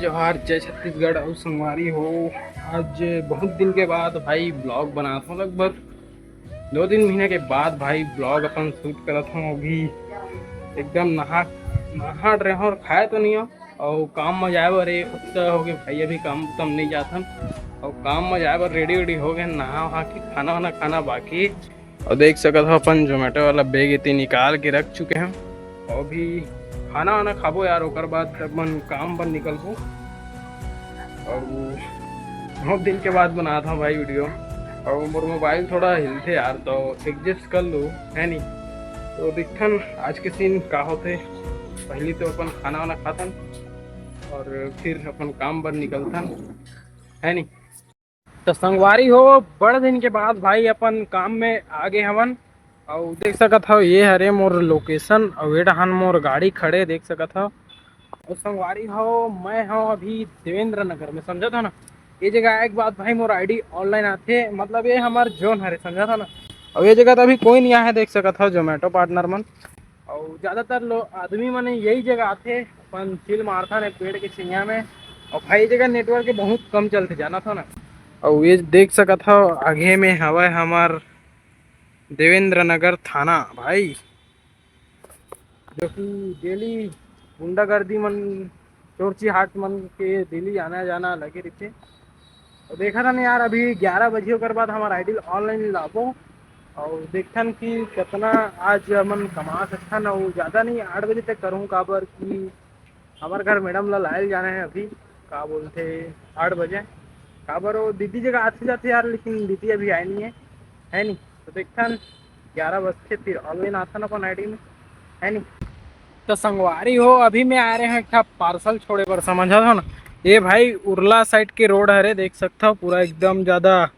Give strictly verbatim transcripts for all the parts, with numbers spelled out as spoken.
जोहार, जय छत्तीसगढ़ अउ संगवारी हो। आज बहुत दिन के बाद भाई ब्लॉग बनात हों, लगभग दो तीन महीना के बाद भाई ब्लॉग अपन शूट करत हों। अभी एकदम नहा नहा रहे हों अउ खाए तो नहीं हों, अउ काम में जाए बर एक हफ्ता हो गए भाई, अभी काम तो हम नहीं जात हन। अउ काम में जाए बर रेडी वेडी हो गए, नहा वहा के खाना वाना खाना बाकी। अउ देख सकत हो अपन जोमेटो वाला बैग इतनी निकाल के रख चुके हैं। अउ अभी खाना वाना खाबो यार, ओकर बाद अपन काम पर निकलबो। अउ बहुत दिन के बाद बनात हों भाई वीडियो, अउ मोर मोबाइल थोड़ा हिलथे यार, तो एडजस्ट कर लो, है नी? तो देखथन आज के सीन का होथे। पहली तो अपन खाना वाना खाथन अउ फिर अपन काम पर निकलथन, है नी? तो संगवारी हो, बड़ दिन के बाद भाई अपन काम में आगे हवन। अउ देख सकत हव, ये हरे मोर लोकेशन, अउ ये डहान मोर गाड़ी खड़े, देख सकत हव। अउ संगवारी हो, मैं हव अभी देवेंद्र नगर में, समझत हव ना। ये जगह आए के बाद भाई मोर आईडी ऑनलाइन आथे, मतलब ये हमर जोन हरे, समझत हव ना। अउ ये जगह तो अभी कोई नहीं आए हे, देख सकत हव जोमेटो पार्टनर मन। अउ ज्यादातर लो आदमी मन यही जगह आथे, अपन चिल मारथन ए पेड़ के छइया में। अउ भाई, ये जगह नेटवर्क के बहुत कम चलथे, जानत हव ना। अउ ये देख सकत हव, आगे में हवय हमर देवेंद्र नगर थाना भाई, जो कि डेली गुंडागर्दी मन, चोरची हाट मन के डेली आना जाना लगे रहिथे। अउ देखत हन यार, अभी ग्यारह बजे, ओकर बाद हमर आईडी ऑनलाइन लाबो अउ देखथन कि कितना आज हमन कमा सकथन। अउ ज्यादा नहीं, आठ बजे तक करूँ, काबर कि हमर घर मैडम ला लायल जाना हे अभी, का बोलथे, आठ बजे। काबर वो दीदी जगह आथे जाथे यार, लेकिन दीदी अभी आए नहीं है, है नी? तो देखथन, ग्यारह बजथे, फिर ऑनलाइन आथन अपन आईडी में, है नी? तो संगवारी हो, अभी मैं आ रहे हैं एक ठा पार्सल छोड़े बर, समझत हव ना। ये भाई उरला साइड के रोड हरे, देख सकत हव, पूरा एकदम ज्यादा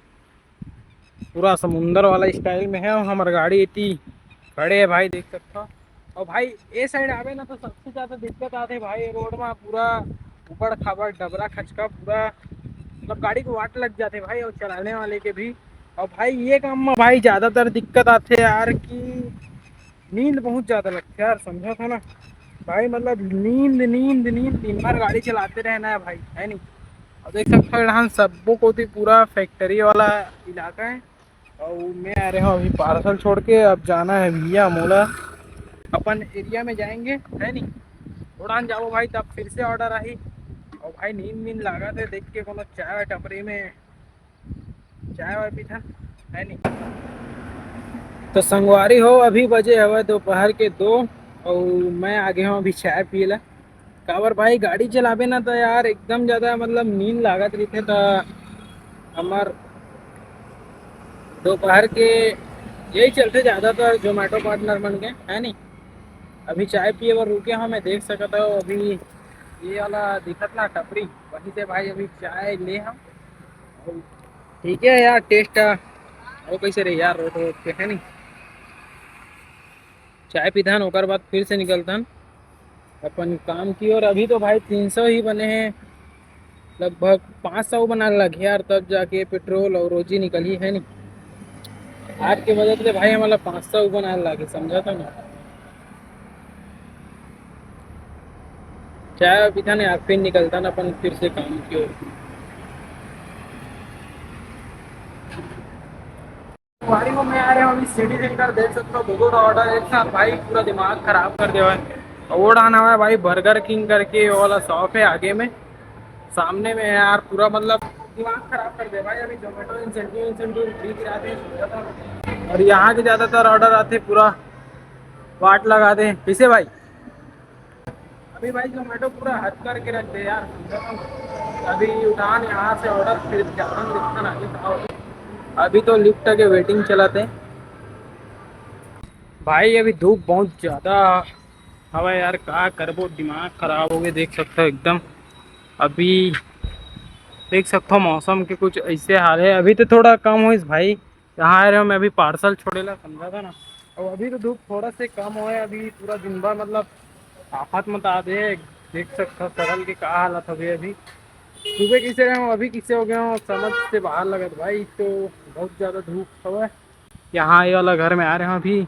पूरा समुंदर वाला स्टाइल में है। हमर गाड़ी इति खड़े है भाई, देख सकत हव। अउ भाई, ए साइड आवे ना तो सबसे ज्यादा दिक्कत आथे भाई, रोड में पूरा उबड़ खाबड़, डबरा खचका, पूरा मतलब गाड़ी को वाट लग जाथे भाई, अउ चलाने वाले के भी। अउ भाई, ये काम में भाई ज्यादातर दिक्कत आथे यार कि नींद बहुत ज्यादा लगथे यार, समझत हव ना भाई, मतलब नींद, नींद, नींद, दिन भर गाड़ी चलाते रहना है भाई, है नी? अउ देख सकत हव, एडहान सब्बो कोती पूरा फैक्ट्री वाला इलाका है। अउ मैं आ रहे हूँ अभी पार्सल छोड़ के, अब जाना है भैया मोला अपन एरिया में जाएंगे, है नी? उड़ान जाबो भाई, तब फिर से ऑर्डर आही। अउ भाई, नींद वींद लागत है, देख के कोनो चाय वाय टपरी में चाय वाय पीथन, है नी? तो संगवारी हो, अभी बजे हवय दोपहर के दो, अउ मैं आ गे हवं अभी चाय पिए ला। काबर भाई, गाड़ी चलाबे ना तो यार एकदम ज्यादा मतलब नींद लागत रहिथे, त हमर दोपहर के यही चलथे ज्यादातर जोमेटो पार्टनर मन के, है नी? अभी चाय पिए बर रुके हवं मैं, देख सकत हव अभी ये वाला दिखत ना टपरी, वहीं से भाई अभी चाय ले हवं। ठीक है यार, टेस्ट वो कैसे रही यार, रोड रोड पे, है नी? चाय पीथन, ओकर बाद फिर से निकलथन अपन काम की ओर। अभी तो भाई तीन सौ ही बने हैं, लगभग पाँच सौ बनाए लगही यार, तब जाके पेट्रोल अउ रोजी निकलही, है नी? आज के बजट ले भाई हमला पाँच सौ बनाए लगही, समझत हव ना? चाय पीथन यार, फिर निकलथन अपन फिर से काम की ओर। भाई, वो मैं आ रहे हूँ अभी सिटी सेंटर, देख सकत हव दो दो ऑर्डर एक साथ, भाई पूरा दिमाग खराब कर दे हवय। अउ वो डहान हवय भाई बर्गर किंग करके, वो वाला शॉप है आगे में, सामने में है यार, पूरा मतलब दिमाग खराब कर दे भाई। अभी जोमेटो इंसेंटिव इंसेंटिव फ्री गिराथे, अउ यहाँ के ज्यादातर ऑर्डर आथे पूरा वाट लगा दे, कैसे भाई? अभी भाई जोमेटो पूरा हद करके रख दे यार। अभी उठान यहाँ से ऑर्डर, फिर जान देखथन आगे का होथे। अभी तो लिफ्ट के वेटिंग चलत हे भाई। अभी धूप बहुत ज्यादा हवय यार, का करबो, दिमाग खराब हो गए, देख सकत हव एकदम। अभी देख सकत हव मौसम के कुछ ऐसे हाल है। अभी तो थोड़ा कम होइस भाई, यहाँ आ रहे हो, मैं अभी पार्सल छोड़े ला, समझत हव ना। अउ अभी तो धूप थोड़ा से कम होए, अभी पूरा दिन भर मतलब आफत मचा दे। देख सकत हव सरल के का हालत हवे अभी। सुबह कैसे रहे हो, अभी कैसे हो गए हो, समझ से बाहर लगत भाई, तो बहुत ज्यादा धूप हवे। यहाँ ये वाला घर में आ रहे हो अभी,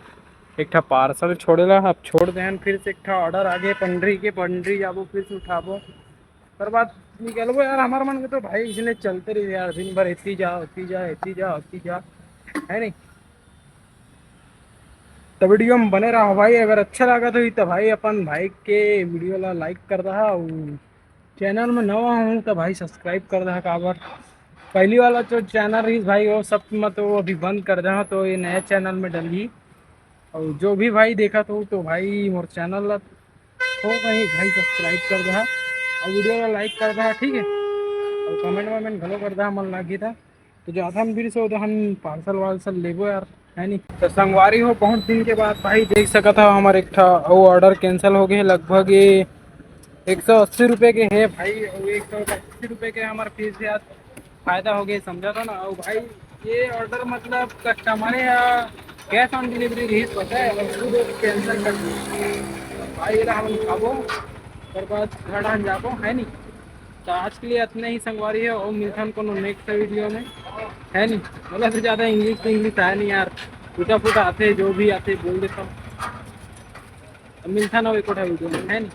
एक ठा पार्सल छोड़े ला, अब छोड़ दे हन, फिर से एक ठा ऑर्डर आगे पंडरी के, पंडरी जाबो, फिर से उठाबो। ओकर बाद निकलबो यार। हमर मन के तो भाई इसने चलते रही यार, दिन भर एती जा, ओती जा, एती जा, ओती जा, है नहीं? तो वीडियो में बने रहो भाई। अगर अच्छा लगा तो, तो भाई अपन भाई के वीडियो ला लाइक कर दहा, और चैनल में नवा हूँ तो भाई सब्सक्राइब कर दहा। काबर पहली वाला जो चैनल रही भाई, वो सब मतलब वो अभी बंद कर दहा, तो ये नया चैनल में डलही। और जो भी भाई देखा तो, तो भाई मोर चैनल ला हो भाई, भाई सब्सक्राइब कर दहा, और वीडियो ला लाइक कर दहा, ठीक है, और कमेंट वमेंट घलो कर दहा, मन लागी था। तो जाथन फिर से उधर हम पार्सल वार्सल लेबो यार, है नी? तो संगवारी हो, बहुत दिन के बाद भाई देख सकत हो, हमार एक ठा अउ ऑर्डर कैंसिल हो गए, लगभग ये एक सौ अस्सी रुपये के है भाई, और एक सौ अस्सी रुपये के हमार फीस है आज। फायदा हो गया, समझा था ना। और भाई ये ऑर्डर मतलब कस्टमर है, कैश ऑन डिलीवरी रही, पता है, और खुद कैंसिल कर दिया भाई। ये हम खाबो, ओकर बाद घर हम जाबो, है नी? तो आज के लिए इतना ही संगवारी है, और मिलथन कोनो नेक्स्ट वीडियो में, है नी? बोला तो ज़्यादा इंग्लिश तो इंग्लिश आया नहीं यार, टूटा फूटा आते, जो भी आते बोल देता हूँ। तो मिलथन एक और वीडियो में, है नी?